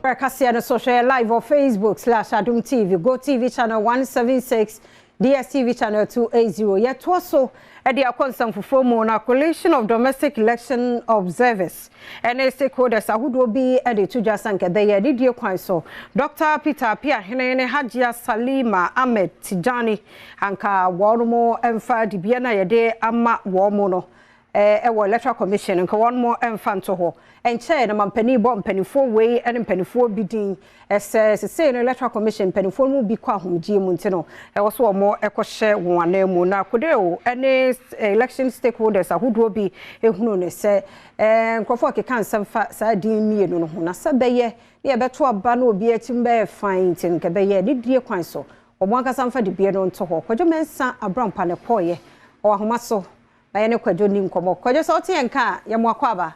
Brɛkaseɛ no so hwɛ live wɔ Facebook/Adom TV, Go TV channel 176, DSTV channel 280. Yɛtoa so de akɔ nsɛm foforɔ mu na Coalition of Domestic Election Observers ne stakeholders ahodoɔ bi de to dwa sɛ anka ɛbɛyɛ anidie kwan so Dr. Peter Appiahene ne Hajia Salima Ahmed Tijani anka wɔn mfa dibea no a yɛde ama wɔn no wɔ Electoral Commission nka wɔn mfa nto hɔ. Ɛnkyɛe na mampanin bɔ mpanimfoɔ wei ne mpanimfoɔ bi din sɛ sesei no Electoral Commission mpanimfoɔ no mu bi kɔ ahomegyeɛ mu nti no ɛwɔ so wɔn kɔhyɛ wɔn anan mu. Na Kodeo ne election stakeholders ahodoɔ bi ehunu ne sɛ nkurɔfoɔ keka nsɛm fa saa din mmienu no ho na sɛ bɛyɛ ne yɛbɛto aba na obi akyi bɛyɛ fine nti nka bɛyɛ ne die kwan so wɔn ankasa mfa dibea no nto hɔ. Kwadwo Mensah Abrampa ne kɔɔyɛ ɔwɔ ahoma so na yɛne Kwadwo ni nkɔmmɔ. Kwadwo, sɛ wote yɛn ka a, yɛmo akɔ aba.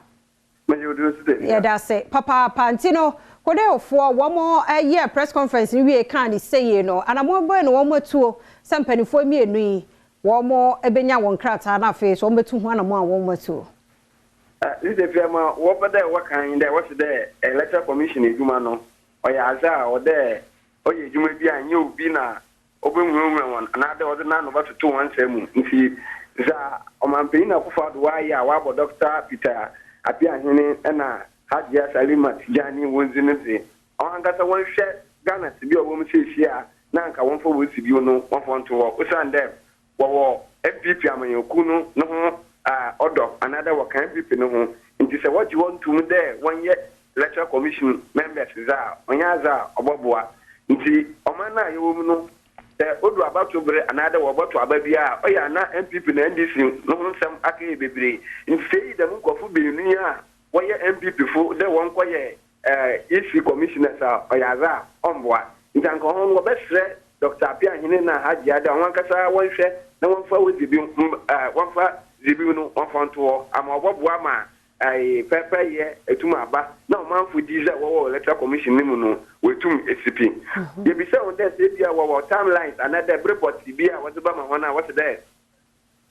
Yɛda ase papaapa. Nti no Kodeofoɔ wɔn ɛyɛ press conference no wie kaa ne sɛyie no, anammɔn bɛn na wɔn atuo sɛ mpanimfoɔ mmienu yi wɔn bɛnya wɔn krataa na afei so wɔn bɛtu ho anammɔn a wɔn atuo? Sisi fia ma wɔpɛ dɛ wɔkan dɛ wɔsi dɛ Electoral Commission edwuma no ɔyɛ adze a ɔdɛ ɔyɛ edwuma bi a nyɛ obi na ɔbɛhunahuna wɔn anaadɛ ɔdze n'ano bɛtoto wɔn nsɛm mu. Nti dza Ɔmanpanyin Akufo Addo wayɛ a wabɔ Dr Peter Appiahene ɛna Hajia Salima Tijani wɔn dzi no dze, ɔn ankasa wɔnhwɛ Ghana sibi a ɔwɔ mu seesie a na anka wɔmfa wɔn si bio no wɔmfa nto hɔ, osiane dɛ wɔwɔ NPP amanyɔkuo no ne ho ɔdɔ anaadɛ wɔka NPP no ho. Nti sɛ wɔgye wɔn tom dɛ wɔnyɛ Electoral Commission members dze a, ɔnyɛ adze a ɔbɔboa. Nti ɔman no a yɛwɔ mu no, sɛ odu abato bere anaadɛ wɔbɔto aba bi a, ɔyɛ ana NPP na NDC no ho nsɛm akɛyɛ bebree. Nti sɛ eyi dɛm nkurɔfo beenu yi a wɔyɛ NPP fo dɛ wɔnkɔyɛ EC commissioners a, ɔyɛ adze a ɔmboa. Nti anka ɔho no wɔbɛsrɛ Dr Appiahene na Hajia dɛ ɔho ankasa wɔnhwɛ na wɔmfa wɔdzi bi wɔmfa dzi bi no wɔmfa nto hɔ ama ɔbɔboa ma pɛpɛyɛ etum aba na ɔmanfo di sɛ wɔwɔ Electoral Commission no mu no wɔetum esi pi. Yɛbisa wɔn dɛ sɛ ebia wɔwɔ timelines anaadɛ bere pɔtee bi a wɔdze bɛma hɔn a, wɔsi dɛ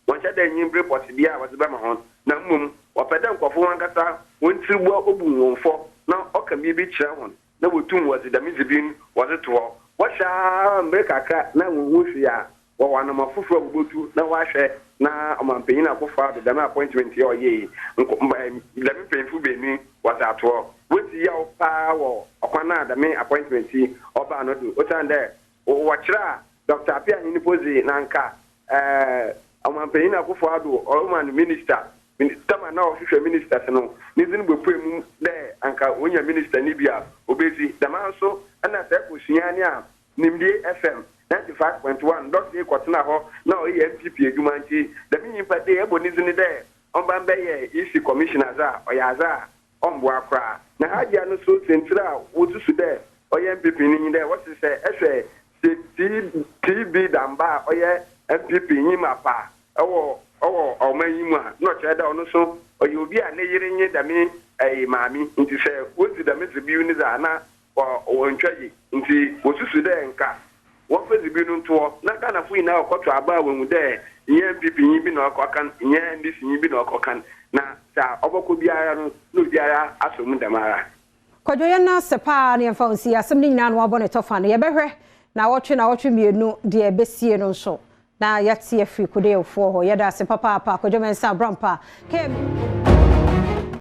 wɔnhyɛ dɛ nyi bere pɔtee bi a wɔdze bɛma hɔn, na mmom wɔpɛ dɛ nkurɔfo wɔn ankasa wɔn tiriboa obu wɔn fɔ na ɔka biribi kyerɛ wɔn na wɔtum wɔdze dɛm dzi bi no wɔdze to hɔ. Wɔhyɛ ara mbere kakra na wɔn ho hwee a, wɔwɔ anama foforɔ a wɔbɛtu na wɔahwɛ na Ɔmanpanyin Akufo Addo dɛm appointment yi a ɔyɛ yi nko dɛm mpanyinfo beenu yi wɔdze ato hɔ. Wɔsi yaw paa wɔ ɔkwan a dɛm appointment yi ɔbaa no do, osiane dɛ wɔkyerɛ a Dr Appiahene po dze na nka Ɔmanpanyin Akufo Addo ɔma no minister tama na ɔhwehwɛ ministers no ne dzin bepue mu dɛ anka onya minister ne bi a obedzi dɛm. Nso ɛna sɛ ɛkɔ Sunyani a, Nimdie FM 95.1 doctor yi kɔtena hɔ na ɔyɛ NPP adwuma. Nti dɛm nyimpa de ɛbɔ ne dzin dɛ ɔmba mbɛyɛ EC commissioners a, ɔyɛ adze a ɔmboa koraa. Na Hajia no so, sentire a wosusu dɛ ɔyɛ NPP no nyi dɛ wɔsi sɛ ɛhwɛ TB Damba a ɔyɛ NPP nyima pa ɛwɔ ɔman yi mu a, na ɔkyerɛ dɛ ɔno so ɔyɛ obi a ne yere nye dɛm ɛyɛ maame. Nti sɛ wodzi dɛm dzibiw ne dze a na wɔntwa yi, nti wosusu dɛ nka wɔmfa dzibiw no ntoɔ na Ghanafo nyinaa wɔkɔto aba a wɔhu dɛ nyɛ NPP nyi bi na ɔkɔkan, nyɛ NDC nyi bi na ɔkɔkan, na sɛ ɔbɛkɔ biara no na obiara asɔ mu dɛm ara. Kwadwo, yɛn na ase paa ne yɛmfa nsi asɛm no nyinaa na wabɔ ne tɔfa no. Yɛbɛhwɛ na wɔtwe na wɔtwe mmienu deɛ ɛbɛsie no nso na yɛate afiri Kodeofoɔ hɔ. Yɛda ase papaapa, Kwadwo Mensah Abrampa km.